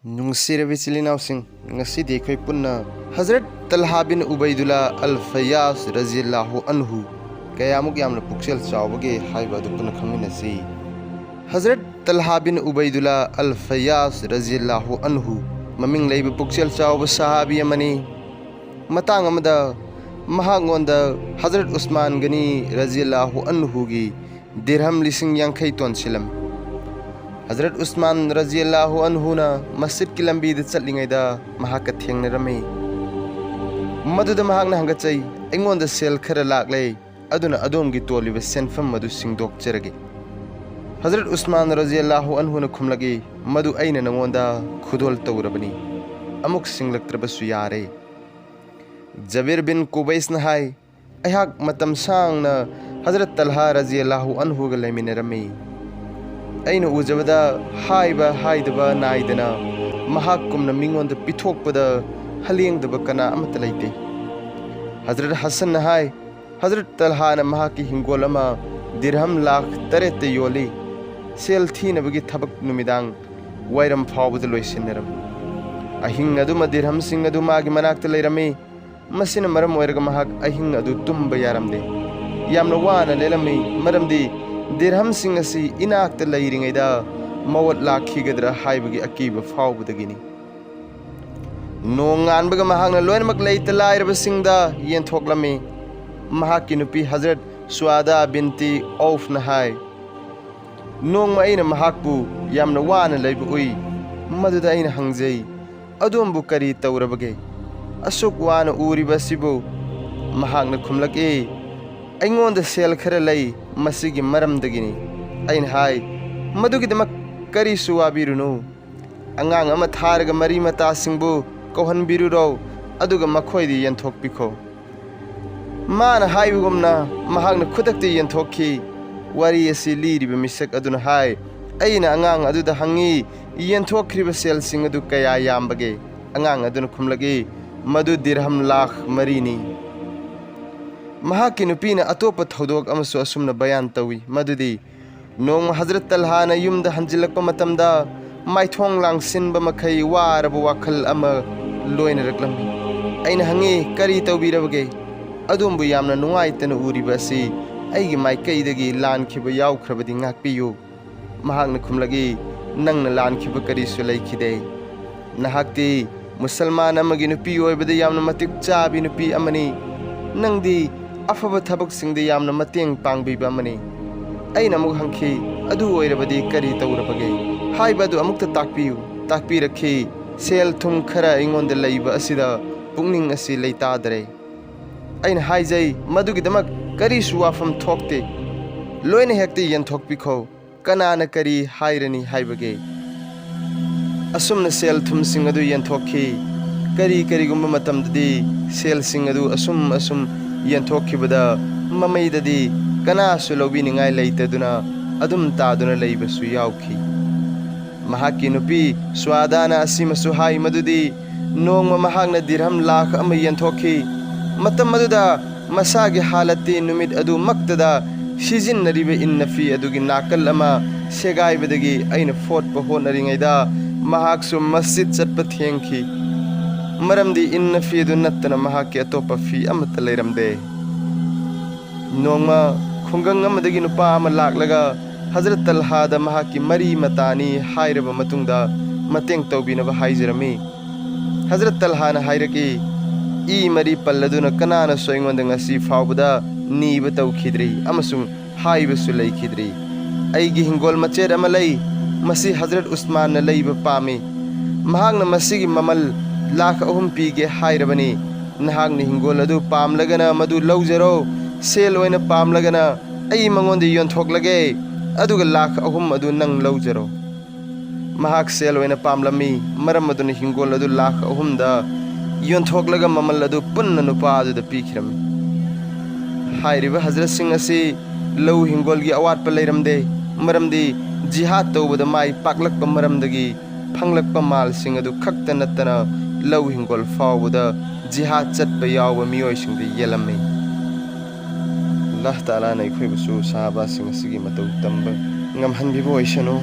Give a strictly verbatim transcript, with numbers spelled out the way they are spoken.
ꯅꯨꯡꯁꯤꯔꯕ ꯏꯆꯤꯜ ꯏꯅꯥꯎꯁꯤꯡ, ꯉꯁꯤꯗꯤ ꯑꯩꯈꯣꯏ ꯄꯨꯟꯅ ꯍꯖꯔꯠ ꯇꯜꯍꯥ ꯕꯤꯟ ꯎꯕꯩꯗꯨꯜꯂꯥ ꯑꯜ ꯐꯌꯥꯁ ꯔꯖꯤꯌꯜꯂꯥꯍꯨ ꯑꯟꯍꯨ ꯀꯌꯥꯃꯨꯛ ꯌꯥꯝꯅ ꯄꯨꯛꯆꯦꯜ ꯆꯥꯎꯕꯒꯦ ꯍꯥꯏꯕ ꯑꯗꯨ ꯄꯨꯟꯅ ꯈꯪꯃꯤꯟꯅꯁꯤ꯫ ꯍꯖꯔꯠ ꯇꯜꯍꯥ ꯕꯤꯟ ꯎꯕꯩꯗꯨꯜꯂꯥ ꯑꯜ ꯐꯌꯥꯁ ꯔꯖꯤꯌꯜꯂꯥꯍꯨ ꯑꯟꯍꯨ ꯃꯃꯤꯡ ꯂꯩꯕ ꯄꯨꯛꯆꯦꯜ ꯆꯥꯎꯕ ꯁꯍꯥꯕꯤ ꯑꯃꯅꯤ꯫ ꯃꯇꯥꯡ ꯑꯃꯗ ꯃꯍꯥꯛꯉꯣꯟꯗ ꯍꯖꯔꯠ ꯎꯁꯃꯥꯟ ꯒꯅꯤ ꯔꯖꯤꯌꯜꯂꯥꯍꯨ ꯑꯟꯍꯨꯒꯤ ꯗꯤꯔꯍꯝ ꯂꯤꯁꯤꯡ ꯌꯥꯡꯈꯩ ꯇꯣꯟꯁꯤꯜꯂꯝꯃꯤ꯫ ꯍꯖꯔꯠ ꯎꯁꯃꯥꯟ ꯔꯖꯤꯌꯜꯂꯥꯍꯨ ꯑꯟꯍꯨꯅ ꯃꯁꯖꯤꯗꯀꯤ ꯂꯝꯕꯤꯗ ꯆꯠꯂꯤꯉꯩꯗ ꯃꯍꯥꯛꯀ ꯊꯦꯡꯅꯔꯝꯃꯤ꯫ ꯃꯗꯨꯗ ꯃꯍꯥꯛꯅ ꯍꯪꯒꯠꯆꯩ, "ꯑꯩꯉꯣꯟꯗ ꯁꯦꯜ ꯈꯔ ꯂꯥꯛꯂꯦ, ꯑꯗꯨꯅ ꯑꯗꯣꯝꯒꯤ ꯇꯣꯜꯂꯤꯕ ꯁꯦꯟꯐꯝ ꯑꯗꯨ ꯁꯤꯡꯗꯣꯛꯆꯔꯒꯦ꯫" ꯍꯖꯔꯠ ꯎꯁꯃꯥꯟ ꯔꯖꯤꯌꯜꯂꯥꯍꯨ ꯑꯟꯍꯨꯅ ꯈꯨꯝꯂꯛꯏ, "ꯃꯗꯨ ꯑꯩꯅ ꯅꯉꯣꯟꯗ ꯈꯨꯗꯣꯜ ꯇꯧꯔꯕꯅꯤ, ꯑꯃꯨꯛ ꯁꯤꯡꯂꯛꯇ꯭ꯔꯕꯁꯨ ꯌꯥꯔꯦ꯫" ꯖꯕꯤꯔ ꯕꯤꯟ ꯀꯨꯕꯩꯁꯅ ꯍꯥꯏ, "ꯑꯩꯍꯥꯛ ꯃꯇꯝ ꯁꯥꯡꯅ ꯍꯖꯔꯠ ꯇꯜꯍꯥ ꯔꯖꯤꯌꯜꯂꯥꯍꯨ ꯑꯟꯍꯨꯒ ꯂꯩꯃꯤꯟꯅꯔꯝꯃꯤ꯫ ꯑꯩꯅ ꯎꯖꯕꯗ ꯍꯥꯏꯕ ꯍꯥꯏꯗꯕ ꯅꯥꯏꯗꯅ ꯃꯍꯥꯛꯀꯨꯝꯅ ꯃꯤꯉꯣꯟꯗ ꯄꯤꯊꯣꯛꯄꯗ ꯍꯂꯦꯡꯗꯕ ꯀꯅꯥ ꯑꯃꯠꯇ ꯂꯩꯇꯦ꯫" ꯍꯖꯔꯠ ꯍꯁꯟꯅ ꯍꯥꯏ, "ꯍꯖꯔꯠ ꯇꯜꯍꯥꯅ ꯃꯍꯥꯛꯀꯤ ꯍꯤꯡꯒꯣꯜ ꯑꯃ ꯗꯤꯔꯍꯝ ꯂꯥꯈ ꯇꯔꯦꯠꯇ ꯌꯣꯜꯂꯤ꯫ ꯁꯦꯜ ꯊꯤꯅꯕꯒꯤ ꯊꯕꯛ ꯅꯨꯃꯤꯗꯥꯡ ꯋꯥꯏꯔꯝ ꯐꯥꯎꯕꯗ ꯂꯣꯏꯁꯤꯟꯅꯔꯝꯃꯤ꯫ ꯑꯍꯤꯡ ꯑꯗꯨꯃ ꯗꯤꯔꯍꯝꯁꯤꯡ ꯑꯗꯨ ꯃꯥꯒꯤ ꯃꯅꯥꯛꯇ ꯂꯩꯔꯝꯃꯤ꯫ ꯃꯁꯤꯅ ꯃꯔꯝ ꯑꯣꯏꯔꯒ ꯃꯍꯥꯛ ꯑꯍꯤꯡ ꯑꯗꯨ ꯇꯨꯝꯕ ꯌꯥꯔꯝꯗꯦ꯫ ꯌꯥꯝꯅ ꯋꯥꯅ ꯂꯦꯜꯂꯝꯃꯤ, ꯃꯔꯝꯗꯤ ꯗꯤꯔꯍꯝꯁꯤꯡ ꯑꯁꯤ ꯏꯅꯥꯛꯇ ꯂꯩꯔꯤꯉꯩꯗ ꯃꯋꯠ ꯂꯥꯛꯈꯤꯒꯗ꯭ꯔꯥ ꯍꯥꯏꯕꯒꯤ ꯑꯀꯤꯕ ꯐꯥꯎꯕꯗꯒꯤꯅꯤ꯫ ꯅꯣꯡ ꯉꯥꯟꯕꯒ ꯃꯍꯥꯛꯅ ꯂꯣꯏꯅꯃꯛ ꯂꯩꯇ ꯂꯥꯏꯔꯕꯁꯤꯡꯗ ꯌꯦꯟꯊꯣꯛꯂꯝꯃꯤ꯫" ꯃꯍꯥꯛꯀꯤ ꯅꯨꯄꯤ ꯍꯖꯔꯠ ꯁꯨꯑꯥꯗꯥ ꯕꯤꯟꯇꯤ ꯑꯧꯐꯅ ꯍꯥꯏ, "ꯅꯣꯡꯃ ꯑꯩꯅ ꯃꯍꯥꯛꯄꯨ ꯌꯥꯝꯅ ꯋꯥꯅ ꯂꯩꯕ ꯎꯏ꯫ ꯃꯗꯨꯗ ꯑꯩꯅ ꯍꯪꯖꯩ, 'ꯑꯗꯣꯝꯕꯨ ꯀꯔꯤ ꯇꯧꯔꯕꯒꯦ? ꯑꯁꯨꯛ ꯋꯥꯅ ꯎꯔꯤꯕ ꯑꯁꯤꯕꯨ?' ꯃꯍꯥꯛꯅ ꯈꯨꯝꯂꯛꯏ, "ꯑꯩꯉꯣꯟꯗ ꯁꯦꯜ ꯈꯔ ꯂꯩ, ꯃꯁꯤꯒꯤ ꯃꯔꯝꯗꯒꯤꯅꯤ꯫" ꯑꯩꯅ ꯍꯥꯏ, "ꯃꯗꯨꯒꯤꯗꯃꯛ ꯀꯔꯤꯁꯨ ꯋꯥꯕꯤꯔꯨꯅꯨ꯫ ꯑꯉꯥꯡ ꯑꯃ ꯊꯥꯔꯒ ꯃꯔꯤ ꯃꯇꯥꯁꯤꯡꯕꯨ ꯀꯧꯍꯟꯕꯤꯔꯨꯔꯣ, ꯑꯗꯨꯒ ꯃꯈꯣꯏꯗ ꯌꯦꯟꯊꯣꯛꯄꯤꯈꯣ꯫" ꯃꯥꯅ ꯍꯥꯏꯕꯒꯨꯝꯅ ꯃꯍꯥꯛꯅ ꯈꯨꯗꯛꯇ ꯌꯦꯟꯊꯣꯛꯈꯤ꯫ ꯋꯥꯔꯤ ꯑꯁꯤ ꯂꯤꯔꯤꯕ ꯃꯤꯁꯛ ꯑꯗꯨꯅ ꯍꯥꯏ, "ꯑꯩꯅ ꯑꯉꯥꯡ ꯑꯗꯨꯗ ꯍꯪꯉꯤ, 'ꯌꯦꯟꯊꯣꯛꯈ꯭ꯔꯤꯕ ꯁꯦꯜꯁꯤꯡ ꯑꯗꯨ ꯀꯌꯥ ꯌꯥꯝꯕꯒꯦ?' ꯑꯉꯥꯡ ꯑꯗꯨꯅ ꯈꯨꯝꯂꯛꯏ, 'ꯃꯗꯨ ꯗꯤꯔꯍꯝ ꯂꯥꯈ ꯃꯔꯤꯅꯤ꯫'" ꯃꯍꯥꯛꯀꯤ ꯅꯨꯄꯤꯅ ꯑꯇꯣꯞꯄ ꯊꯧꯗꯣꯛ ꯑꯃꯁꯨ ꯑꯁꯨꯝꯅ ꯕꯌꯥꯟ ꯇꯧꯏ, ꯃꯗꯨꯗꯤ ꯅꯣꯡꯃ ꯍꯖꯔꯠ ꯇꯜꯍꯥꯅ ꯌꯨꯝꯗ ꯍꯟꯖꯤꯜꯂꯛꯄ ꯃꯇꯝꯗ ꯃꯥꯏꯊꯣꯡ ꯂꯥꯡꯁꯤꯟꯕ ꯃꯈꯩ ꯋꯥꯔꯕ ꯋꯥꯈꯜ ꯑꯃ ꯂꯣꯏꯅꯔꯛꯂꯝꯃꯤ꯫ ꯑꯩꯅ ꯍꯪꯉꯤ, "ꯀꯔꯤ ꯇꯧꯕꯤꯔꯕꯒꯦ? ꯑꯗꯣꯝꯕꯨ ꯌꯥꯝꯅ ꯅꯨꯡꯉꯥꯏꯇꯅ ꯎꯔꯤꯕ ꯑꯁꯤ ꯑꯩꯒꯤ ꯃꯥꯏꯀꯩꯗꯒꯤ ꯂꯥꯟꯈꯤꯕ ꯌꯥꯎꯈ꯭ꯔꯕꯗꯤ ꯉꯥꯛꯄꯤꯌꯨ꯫" ꯃꯍꯥꯛꯅ ꯈꯨꯝꯂꯛꯏ, "ꯅꯪꯅ ꯂꯥꯟꯈꯤꯕ ꯀꯔꯤꯁꯨ ꯂꯩꯈꯤꯗꯦ꯫ ꯅꯍꯥꯛꯇꯤ ꯃꯨꯁꯜꯃꯥꯟ ꯑꯃꯒꯤ ꯅꯨꯄꯤ ꯑꯣꯏꯕꯗ ꯌꯥꯝꯅ ꯃꯇꯤꯛ ꯆꯥꯕꯤ ꯅꯨꯄꯤ ꯑꯃꯅꯤ꯫ ꯅꯪꯗꯤ ꯑꯐꯕ ꯊꯕꯛꯁꯤꯡꯗ ꯌꯥꯝꯅ ꯃꯇꯦꯡ ꯄꯥꯡꯕꯤꯕ ꯑꯃꯅꯤ꯫" ꯑꯩꯅ ꯑꯃꯨꯛ ꯍꯪꯈꯤ, "ꯑꯗꯨ ꯑꯣꯏꯔꯕꯗꯤ ꯀꯔꯤ ꯇꯧꯔꯕꯒꯦ? ꯍꯥꯏꯕ ꯑꯗꯨ ꯑꯃꯨꯛꯇ ꯇꯥꯛꯄꯤꯌꯨ꯫" ꯇꯥꯛꯄꯤꯔꯛꯈꯤ, "ꯁꯦꯜ ꯊꯨꯝ ꯈꯔ ꯑꯩꯉꯣꯟꯗ ꯂꯩꯕ ꯑꯁꯤꯗ ꯄꯨꯛꯅꯤꯡ ꯑꯁꯤ ꯂꯩꯇꯥꯗꯔꯦ꯫" ꯑꯩꯅ ꯍꯥꯏꯖꯩ, "ꯃꯗꯨꯒꯤꯗꯃꯛ ꯀꯔꯤꯁꯨ ꯋꯥꯐꯝ ꯊꯣꯛꯇꯦ꯫ ꯂꯣꯏꯅ ꯍꯦꯛꯇ ꯌꯦꯟꯊꯣꯛꯄꯤꯈꯣ꯫ ꯀꯅꯥꯅ ꯀꯔꯤ ꯍꯥꯏꯔꯅꯤ ꯍꯥꯏꯕꯒꯦ?" ꯑꯁꯨꯝꯅ ꯁꯦꯜ ꯊꯨꯝꯁꯤꯡ ꯑꯗꯨ ꯌꯦꯟꯊꯣꯛꯈꯤ꯫ ꯀꯔꯤ ꯀꯔꯤꯒꯨꯝꯕ ꯃꯇꯝꯗꯗꯤ ꯁꯦꯜꯁꯤꯡ ꯑꯗꯨ ꯑꯁꯨꯝ ꯑꯁꯨꯝ ꯌꯦꯟꯊꯣꯛꯈꯤꯕꯗ ꯃꯃꯩꯗꯗꯤ ꯀꯅꯥꯁꯨ ꯂꯧꯕꯤꯅꯤꯡꯉꯥꯏ ꯂꯩꯇꯗꯨꯅ ꯑꯗꯨꯝ ꯇꯥꯗꯨꯅ ꯂꯩꯕꯁꯨ ꯌꯥꯎꯈꯤ꯫ ꯃꯍꯥꯛꯀꯤ ꯅꯨꯄꯤ ꯁ꯭ꯋꯥꯗꯥꯅ ꯑꯁꯤꯃꯁꯨ ꯍꯥꯏ ꯃꯗꯨꯗꯤ ꯅꯣꯡꯃ ꯃꯍꯥꯛꯅ ꯗꯤꯔꯍꯝ ꯂꯥꯈ ꯑꯃ ꯌꯦꯟꯊꯣꯛꯈꯤ꯫ ꯃꯇꯝ ꯑꯗꯨꯗ ꯃꯁꯥꯒꯤ ꯍꯥꯂꯠꯇꯤ ꯅꯨꯃꯤꯠ ꯑꯗꯨꯃꯛꯇꯗ ꯁꯤꯖꯤꯟꯅꯔꯤꯕ ꯏꯟꯅꯐꯤ ꯑꯗꯨꯒꯤ ꯅꯥꯀꯜ ꯑꯃ ꯁꯦꯒꯥꯏꯕꯗꯒꯤ ꯑꯩꯅ ꯐꯣꯠꯄ ꯍꯣꯠꯅꯔꯤꯉꯩꯗ ꯃꯍꯥꯛꯁꯨ ꯃꯁꯖꯤꯗ ꯆꯠꯄ ꯊꯦꯡꯈꯤ꯫ ꯃꯔꯝꯗꯤ ꯏꯟꯅꯐꯤ ꯑꯗꯨ ꯅꯠꯇꯅ ꯃꯍꯥꯛꯀꯤ ꯑꯇꯣꯞꯄ ꯐꯤ ꯑꯃꯠꯇ ꯂꯩꯔꯝꯗꯦ꯫ ꯅꯣꯡꯃ ꯈꯨꯡꯒꯪ ꯑꯃꯗꯒꯤ ꯅꯨꯄꯥ ꯑꯃ ꯂꯥꯛꯂꯒ ꯍꯖꯔꯠ ꯇꯜꯍꯥꯗ ꯃꯍꯥꯛꯀꯤ ꯃꯔꯤ ꯃꯇꯥꯅꯤ ꯍꯥꯏꯔꯕ ꯃꯇꯨꯡꯗ ꯃꯇꯦꯡ ꯇꯧꯕꯤꯅꯕ ꯍꯥꯏꯖꯔꯝꯃꯤ꯫ ꯍꯖꯔꯠ ꯇꯜꯍꯥꯅ ꯍꯥꯏꯔꯛꯏ, "ꯏ ꯃꯔꯤ ꯄꯜꯂꯗꯨꯅ ꯀꯅꯥꯅꯁꯨ ꯑꯩꯉꯣꯟꯗ ꯉꯁꯤ ꯐꯥꯎꯕꯗ ꯅꯤꯕ ꯇꯧꯈꯤꯗ꯭ꯔꯤ ꯑꯃꯁꯨꯡ ꯍꯥꯏꯕꯁꯨ ꯂꯩꯈꯤꯗ꯭ꯔꯤ꯫ ꯑꯩꯒꯤ ꯍꯤꯡꯒꯣꯜ ꯃꯆꯦꯠ ꯑꯃ ꯂꯩ, ꯃꯁꯤ ꯍꯖꯔꯠ ꯎꯁꯃꯥꯟꯅ ꯂꯩꯕ ꯄꯥꯝꯃꯤ꯫ ꯃꯍꯥꯛꯅ ꯃꯁꯤꯒꯤ ꯃꯃꯜ ꯂꯥꯈ ꯑꯍꯨꯝ ꯄꯤꯒꯦ ꯍꯥꯏꯔꯕꯅꯤ꯫ ꯅꯍꯥꯛꯅ ꯍꯤꯡꯒꯣꯜ ꯑꯗꯨ ꯄꯥꯝꯂꯒꯅ ꯃꯗꯨ ꯂꯧꯖꯔꯣ, ꯁꯦꯜ ꯑꯣꯏꯅ ꯄꯥꯝꯂꯒꯅ ꯑꯩ ꯃꯉꯣꯟꯗ ꯌꯣꯟꯊꯣꯛꯂꯒꯦ, ꯑꯗꯨꯒ ꯂꯥꯈ ꯑꯍꯨꯝ ꯑꯗꯨ ꯅꯪ ꯂꯧꯖꯔꯣ꯫" ꯃꯍꯥꯛ ꯁꯦꯜ ꯑꯣꯏꯅ ꯄꯥꯝꯂꯝꯃꯤ, ꯃꯔꯝ ꯑꯗꯨꯅ ꯍꯤꯡꯒꯣꯜ ꯑꯗꯨ ꯂꯥꯈ ꯑꯍꯨꯝꯗ ꯌꯣꯟꯊꯣꯛꯂꯒ ꯃꯃꯜ ꯑꯗꯨ ꯄꯨꯟꯅ ꯅꯨꯄꯥ ꯑꯗꯨꯗ ꯄꯤꯈꯤꯔꯝꯃꯤ꯫ ꯍꯥꯏꯔꯤꯕ ꯍꯖꯔꯠꯁꯤꯡ ꯑꯁꯤ ꯂꯧ ꯍꯤꯡꯒꯣꯜꯒꯤ ꯑꯋꯥꯠꯄ ꯂꯩꯔꯝꯗꯦ, ꯃꯔꯝꯗꯤ ꯖꯤꯍꯥꯗ ꯇꯧꯕꯗ ꯃꯥꯏ ꯄꯥꯛꯂꯛꯄ ꯃꯔꯝꯗꯒꯤ ꯐꯪꯂꯛꯄ ꯃꯥꯜꯁꯤꯡ ꯑꯗꯨ ꯈꯛꯇ ꯅꯠꯇꯅ ꯂꯧ ꯍꯤꯡꯒꯣꯜ ꯐꯥꯎꯕꯗ ꯖꯤꯍꯥꯗ ꯆꯠꯄ ꯌꯥꯎꯕ ꯃꯤꯑꯣꯏꯁꯤꯡꯗ ꯌꯦꯜꯂꯝꯃꯤ꯫ ꯑꯜꯂꯥꯍ ꯇꯥꯂꯥꯅ ꯑꯩꯈꯣꯏꯕꯨꯁꯨ ꯁꯍꯥꯕꯥꯁꯤꯡ ꯑꯁꯤꯒꯤ ꯃꯇꯧ ꯇꯝꯕ ꯉꯝꯍꯟꯕꯤꯕ ꯑꯣꯏꯁꯅꯨ꯫